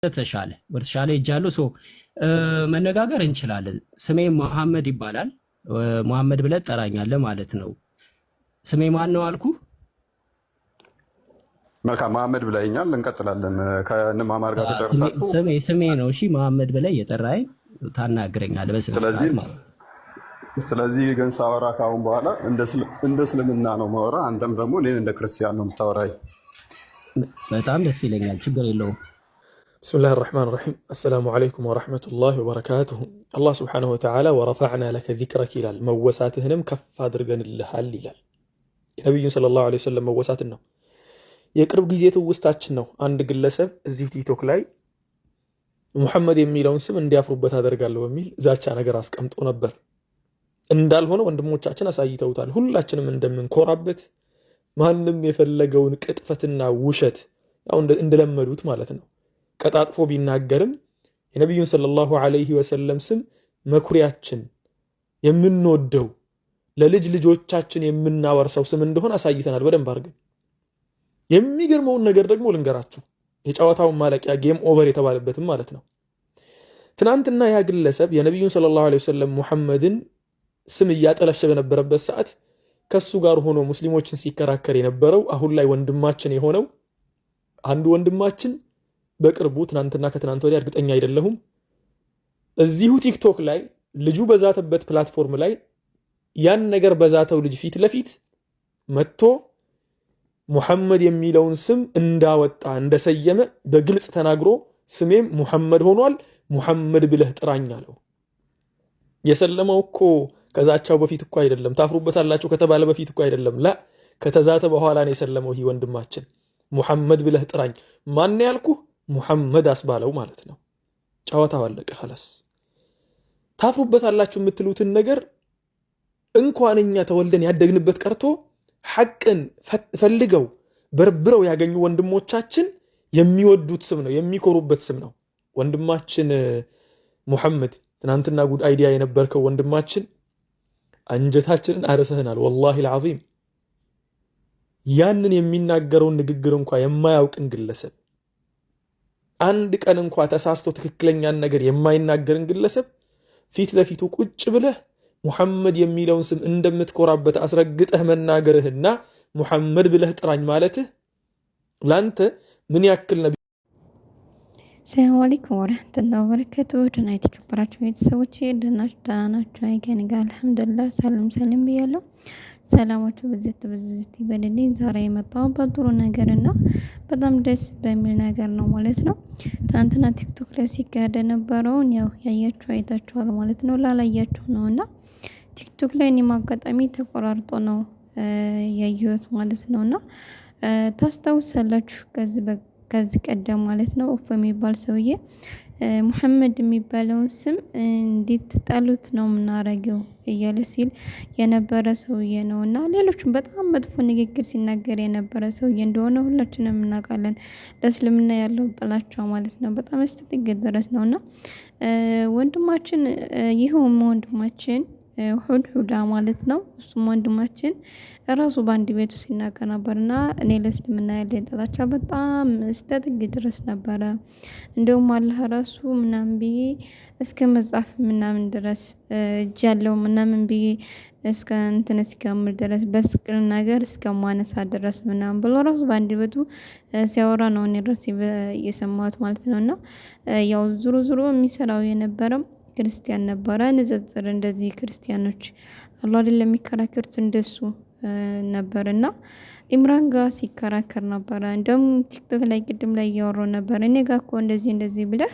ተሻለ ሄጃለሁ። So መነጋገር እንችላለን። ስሜ መሐመድ ይባላል። መሐመድ ብለህ ትጠራኛለህ ማለት ነው። ስሜ ማን ነው አልኩ? መልካም፣ መሐመድ ብለኸኛል። እንቀጥላለን። ከንማማር ጋር ከጨረሳችሁ ስሜ ነው። እሺ፣ መሐመድ ብለህ እየጠራኸኝ ታናግረኛለህ በስነ ስለዚህ ስርዓት ማለት ነው። ስለዚህ ግን ሳወራ ከአሁን በኋላ እንደ እስልምና ነው ማወራ፣ አንተም ደግሞ እኔን እንደ ክርስቲያን ነው የምታወራኝ። በጣም ደስ ይለኛል። ችግር የለውም። بسم الله الرحمن الرحيم، السلام عليكم ورحمة الله وبركاته። አላህ سبحانه وتعالى ورفعنا لك ذكرك ይላል። መወሳትህንም ከፍ አድርገንልሃል ይላል። የነቢዩን صلى الله عليه وسلم መወሳትን ነው። የቅርብ ጊዜ ትውስታችን ነው። አንድ ግለሰብ እዚህ ቲክቶክ ላይ ሙሐመድ የሚለውን ስም እንዲያፍሩበት አደርጋለሁ በሚል ዛቻ ነገር አስቀምጦ ነበር። እንዳልሆነ ወንድሞቻችን አሳይተውታል። ሁላችንም እንደምንኮራበት፣ ማንም የፈለገውን ቅጥፈትና ውሸት ያው እንደለመዱት ማለት ነው ቀጣጥፎ ቢናገርም የነቢዩን صلى الله عليه وسلم ስም መኩሪያችን፣ የምንወደው፣ ለልጅ ልጆቻችን የምናወርሰው ስም እንደሆነ አሳይተናል በደንብ አድርገን። የሚገርመውን ነገር ደግሞ ልንገራችሁ፣ የጨዋታውን ማለቂያ game over የተባለበትም ማለት ነው። ትናንትና ያ ግለሰብ የነቢዩን صلى الله عليه وسلم ሙሐመድን ስም እያጠለሸ በነበረበት ሰዓት ከሱ ጋር ሆኖ ሙስሊሞችን ሲከራከር የነበረው አሁን ላይ ወንድማችን የሆነው አንዱ ወንድማችን በቅርቡ፣ ትናንትና ከትናንት ወዲያ እርግጠኛ አይደለሁም፣ እዚሁ ቲክቶክ ላይ ልጁ በዛተበት platform ላይ ያን ነገር በዛተው ልጅ ፊት ለፊት መጥቶ ሙሐመድ የሚለውን ስም እንዳወጣ፣ እንደሰየመ በግልጽ ተናግሮ ስሜም ሙሐመድ ሆኗል፣ ሙሐመድ ብለህ ጥራኝ አለው። የሰለመው እኮ ከዛቻው በፊት እኮ አይደለም፣ ታፍሩበታላችሁ ከተባለ በፊት እኮ አይደለም፣ لا፣ ከተዛተ በኋላ ነው የሰለመው። ይህ ወንድማችን ሙሐመድ ብለህ ጥራኝ፣ ማን ያልኩህ ሙሐመድ አስባለው ማለት ነው። ጨዋታው አለቀ። خلاص፣ ታፍሩበታላችሁ የምትሉትን ነገር እንኳን እኛ ተወልደን ያደግንበት ቀርቶ ሐቅን ፈልገው በርብረው ያገኙ ወንድሞቻችን የሚወዱት ስም ነው፣ የሚኮሩበት ስም ነው። ወንድማችን ሙሐመድ፣ ትናንትና good idea የነበርከው ወንድማችን አንጀታችንን አርሰህናል። والله العظيم፣ ያንን የሚናገረውን ንግግር እንኳ የማያውቅን ግለሰብ፣ አንድ ቀን እንኳ ተሳስቶ ትክክለኛን ነገር የማይናገርን ግለሰብ ፊት ለፊቱ ቁጭ ብለህ ሙሐመድ የሚለውን ስም እንደምትኮራበት አስረግጠህ መናገርህና ሙሐመድ ብለህ ጥራኝ ማለትህ ላንተ ምን ያክል ነቢ السلام عليكم ورحمة الله وبركاته። ደህና የተከበራችሁ ቤተሰቦቼ ደህና ናችሁ? ደህና ናችሁ? አይ ከእኔ ጋር አልሐምዱሊላህ ሰላም ሰላም ብያለሁ። ሰላማችሁ ብዝት ብዝት ይበልልኝ። ዛሬ የመጣሁት በጥሩ ነገር እና በጣም ደስ በሚል ነገር ነው ማለት ነው። ትናንትና ቲክቶክ ላይ ሲካሄድ የነበረውን ያው ያያችሁ አይታችኋል ማለት ነው። ላላያችሁ ነው እና ቲክቶክ ላይ እኔም አጋጣሚ ተቆራርጦ ነው ያየሁት ማለት ነው። እና ታስታውሳላችሁ ከዚህ ቀደም ማለት ነው ኦፎ የሚባል ሰውዬ ሙሐመድ የሚባለውን ስም እንድትጠሉት ነው የምናረገው እያለ ሲል የነበረ ሰውዬ ነው። እና ሌሎችም በጣም መጥፎ ንግግር ሲናገር የነበረ ሰውዬ እንደሆነ ሁላችንም እናውቃለን። ለእስልምና ያለው ጥላቻ ማለት ነው በጣም እስከ ጥግ ድረስ ነው። እና ወንድማችን፣ ይኸውም ወንድማችን ሁድሁዳ ማለት ነው። እሱም ወንድማችን ራሱ በአንድ ቤቱ ሲናገር ነበር እና እኔ ለእስልምና ያለኝ ጥላቻ በጣም እስከ ጥግ ድረስ ነበረ። እንደውም አላህ ራሱ ምናምን ብዬ እስከ መጻፍ ምናምን ድረስ እጅ ያለው ምናምን ብዬ እስከ እንትን እስከምል ድረስ፣ በስቅል ነገር እስከማነሳ ድረስ ምናምን ብሎ ራሱ በአንድ ቤቱ ሲያወራ ነው እኔ ራሴ የሰማሁት ማለት ነው። እና ያው ዙሮ ዙሮ የሚሰራው የነበረው ክርስቲያን ነበረ። ንጽጽር እንደዚህ ክርስቲያኖች አሉ አይደል የሚከራከሩት፣ እንደሱ ነበር እና ኢምራን ጋር ሲከራከር ነበረ። እንደውም ቲክቶክ ላይ ቅድም ላይ እያወራው ነበር። እኔ ጋር እኮ እንደዚህ እንደዚህ ብለህ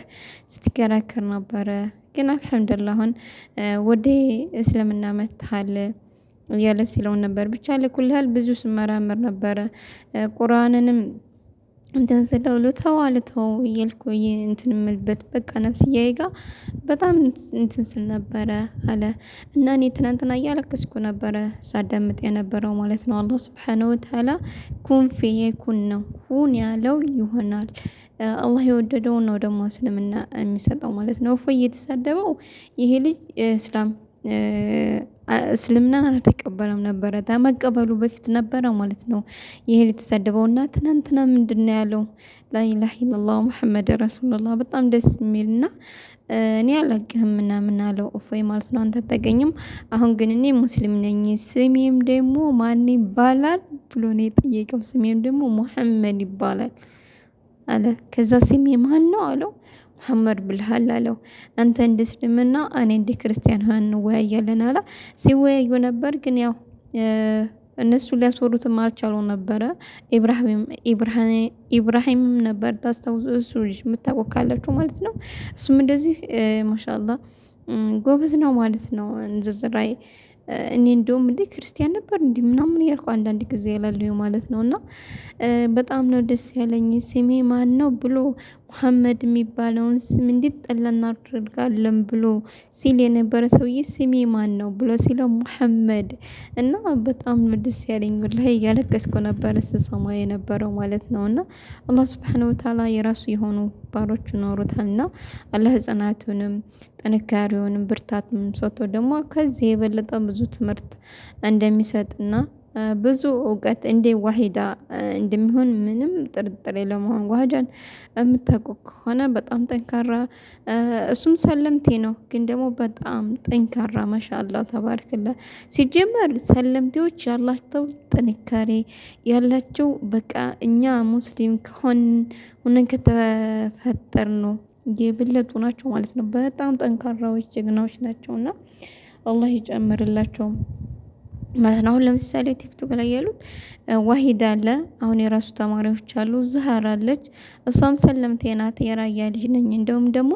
ስትከራከር ነበረ፣ ግን አልሐምዱሊላህ አሁን ወደ እስልምና መጥተሃል እያለ ሲለው ነበር። ብቻ ለኩልሃል ብዙ ስመራመር ነበረ፣ ቁርአንንም እንትን ስለው ልተው አልተው እያልኩ እንትን እምልበት በቃ ነፍስያዬ ጋር በጣም እንትን ስል ነበረ አለ። እና እኔ ትናንትና እያለቀስኩ ነበረ ሳዳምጥ የነበረው ማለት ነው። አላህ سبحانه وتعالى كن فيكون ነው፣ ሁን ያለው ይሆናል። አላህ የወደደውን ነው ደግሞ እስልምና የሚሰጠው ማለት ነው። እፎይ እየተሳደበው ይሄ ልጅ እስላም እስልምናን አልተቀበለም ነበረ። ከመቀበሉ በፊት ነበረ ማለት ነው ይሄ የተሰደበውና ትናንትና ምንድን ነው ያለው? ላኢላሀ ኢለላህ ሙሐመድ ረሱሉላህ በጣም ደስ የሚልና እኔ አላቅህም ምናምን አለው እፎይ ማለት ነው። አንተ አታገኝም። አሁን ግን እኔ ሙስሊም ነኝ፣ ስሜም ደግሞ ማን ይባላል ብሎ ነው የጠየቀው። ስሜም ደግሞ ሙሐመድ ይባላል አለ። ከዛ ስሜ ማን ነው አለው። ሙሐመድ ብልሃል አለው። አንተ እንደ እስልምና እኔ እንደ ክርስቲያን ሆነን እንወያያለን አለ። ሲወያዩ ነበር ግን ያው እነሱ ሊያስወሩትም አልቻሉ ነበረ። ኢብራሂምም ነበር ታስታውሱ፣ እሱ ልጅ የምታውቁ ካላችሁ ማለት ነው። እሱም እንደዚህ ማሻአላ ጎበዝ ነው ማለት ነው። እንዝዝራይ እኔ እንደውም እንዴ ክርስቲያን ነበር እንዲህ ምናምን እያልኩ አንዳንድ ጊዜ እላለሁ ማለት ነው። እና በጣም ነው ደስ ያለኝ። ስሜ ማን ነው ብሎ ሙሐመድ የሚባለውን ስም እንዴት ጠላ እናደርጋለን ብሎ ሲል የነበረ ሰውዬ ስሜ ማን ነው ብሎ ሲለው ሙሐመድ እና በጣም ነው ደስ ያለኝ። ወላሂ እያለቀስኩ ነበረ ስሰማ የነበረው ማለት ነው። እና አላህ ሱብሓነሁ ወተዓላ የራሱ የሆኑ ባሮች ይኖሩታል። እና አላህ ጽናቱንም ጥንካሬውንም ብርታቱንም ሰጥቶ ደግሞ ከዚህ የበለጠ ብዙ ትምህርት እንደሚሰጥና ብዙ እውቀት እንደ ዋሂዳ እንደሚሆን ምንም ጥርጥር የለውም። አሁን ዋሂዳን የምታውቁ ከሆነ በጣም ጠንካራ እሱም ሰለምቴ ነው፣ ግን ደግሞ በጣም ጠንካራ ማሻአላህ ተባረከላ። ሲጀመር ሰለምቴዎች ያላቸው ጥንካሬ ያላቸው በቃ እኛ ሙስሊም ከሆን ሆነን ከተፈጠር ነው የበለጡ ናቸው ማለት ነው። በጣም ጠንካራዎች ጀግናዎች ናቸው እና አላህ ይጨምርላቸው ማለት ነው። አሁን ለምሳሌ ቲክቶክ ላይ ያሉት ዋሂድ አለ፣ አሁን የራሱ ተማሪዎች አሉ። ዝሀር አለች፣ እሷም ሰለምቴ ናት፣ የራያ ልጅ ነኝ። እንደውም ደግሞ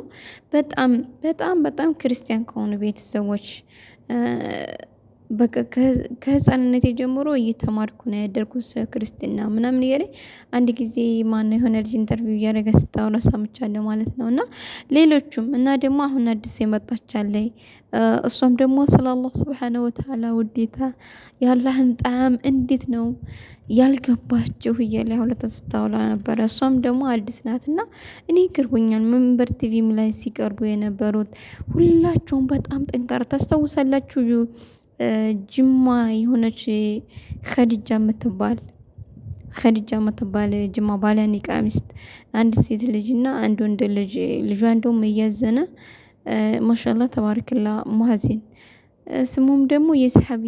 በጣም በጣም በጣም ክርስቲያን ከሆኑ ቤተሰቦች በቃ ከህፃንነቴ ጀምሮ እየተማርኩ ነው ያደርኩት ክርስትና ምናምን እያለኝ አንድ ጊዜ ማነው የሆነ ልጅ interview እያደረገ ስታወራ ሰምቻለሁ ማለት ነው። እና ሌሎቹም እና ደግሞ አሁን አዲስ የመጣች አለ። እሷም ደግሞ ስለ አላህ ሱብሓነሁ ወተዓላ ውዴታ የአላህን ጣዕም እንዴት ነው ያልገባችሁ እያለ ሁለታ ስታወራ ነበረ። እሷም ደግሞ አዲስ ናት እና እኔ ይገርመኛል። መንበር ቲቪም ላይ ሲቀርቡ የነበሩት ሁላቸውም በጣም ጠንካራ ታስታውሳላችሁ። ጅማ የሆነች ኸዲጃ የምትባል ኸዲጃ የምትባል ጅማ ባለ ኒቃብ ሚስት አንድ ሴት ልጅ እና አንድ ወንድ ልጅ ልጇ እንደውም እያዘነ ማሻአላህ ተባረክላ ሙሀዚን ስሙም ደግሞ የሰሐቢ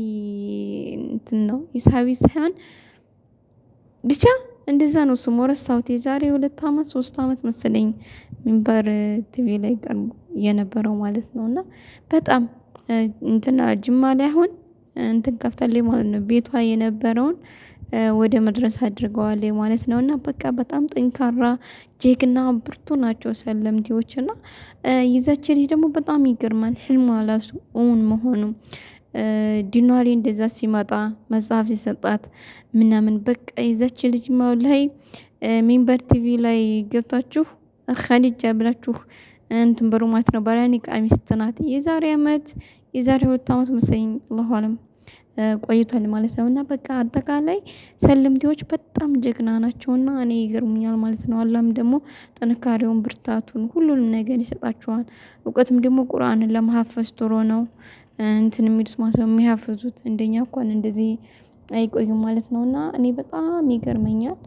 እንትን ነው የሰሐቢ ሳይሆን ብቻ እንደዛ ነው ስሙ ረሳሁት። የዛሬ 2 አመት 3 አመት መሰለኝ ሚንበር ቲቪ ላይ ቀርቦ የነበረው ማለት ነው። እና በጣም እንትና ጅማ ላይ አሁን እንትን ከፍታለች ማለት ነው። ቤቷ የነበረውን ወደ መድረስ አድርገዋል ማለት ነው። እና በቃ በጣም ጠንካራ ጀግና ብርቱ ናቸው ሰለምቴዎች። እና ይዛች ልጅ ደግሞ በጣም ይገርማል ህልሟ ራሱ እውን መሆኑ ዲኗ ላይ እንደዛ ሲመጣ መጽሐፍ ሲሰጣት ምናምን በቃ ይዛች ልጅ ላይ ሚንበር ቲቪ ላይ ገብታችሁ ኸዲጃ ብላችሁ እንትን በሩ ማለት ነው። ባለኒቃ ሚስት ናት። የዛሬ አመት የዛሬ 2 አመት መሰለኝ አላሁ አለም ቆይቷል ማለት ነው። እና በቃ አጠቃላይ ሰለምቴዎች በጣም ጀግና ናቸውና እኔ ይገርሙኛል ማለት ነው። አላህም ደግሞ ጥንካሬውን ብርታቱን ሁሉንም ነገር ይሰጣቸዋል። እውቀትም ደግሞ ቁርአንን ለመሀፈዝ ቶሎ ነው እንትን የሚሉት ማለት ነው። የሚያፍዙት እንደኛ እንኳን እንደዚህ አይቆዩም ማለት ነው። እና እኔ በጣም ይገርመኛል።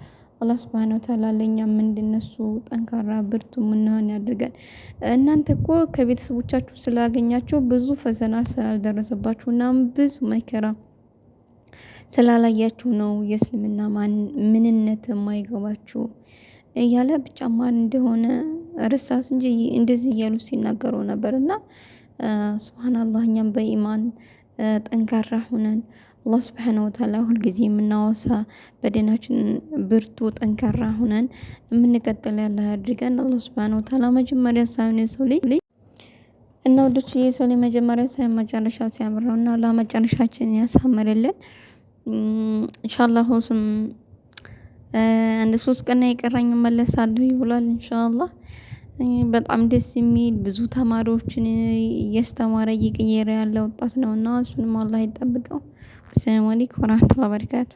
አላህ ሱብሃነሁ ወተዓላ ለእኛም እንደነሱ ጠንካራ ብርቱ ምንሆን ያድርገን። እናንተ እኮ ከቤተሰቦቻችሁ ስላገኛችሁ ብዙ ፈተና ስላልደረሰባችሁ እና ብዙ መከራ ስላላያችሁ ነው የእስልምና ምንነት የማይገባችሁ እያለ ብቻ ማን እንደሆነ ረሳሁት እንጂ እንደዚህ እያሉ ሲናገሩ ነበር። እና ሱብሃንአላህ እኛም በኢማን ጠንካራ ሆነን አላህ ሱብሓነሁ ወተዓላ ሁልጊዜ የምናወሳ በዲናችን ብርቱ ጠንካራ ሆነን የምንቀጥል ያለ አድርገን። አላህ ሱብሓነሁ ወተዓላ መጀመሪያ ሳይሆን የሰው ልጅ እና ወዶች የሰው ልጅ መጀመሪያ ሳይሆን መጨረሻው ሲያምር ነው። እና አላህ መጨረሻችንን ያሳምርልን ኢንሻአላህ። ሁሱም አንድ 3 ቀን የቀረኝ እመለሳለሁ ብሏል ኢንሻአላህ። በጣም ደስ የሚል ብዙ ተማሪዎችን እያስተማረ እየቀየረ ያለ ወጣት ነውና እሱንም አላህ ይጠብቀው። አሰላሙ አለይኩም ወራህመቱላሂ ወበረካቱ።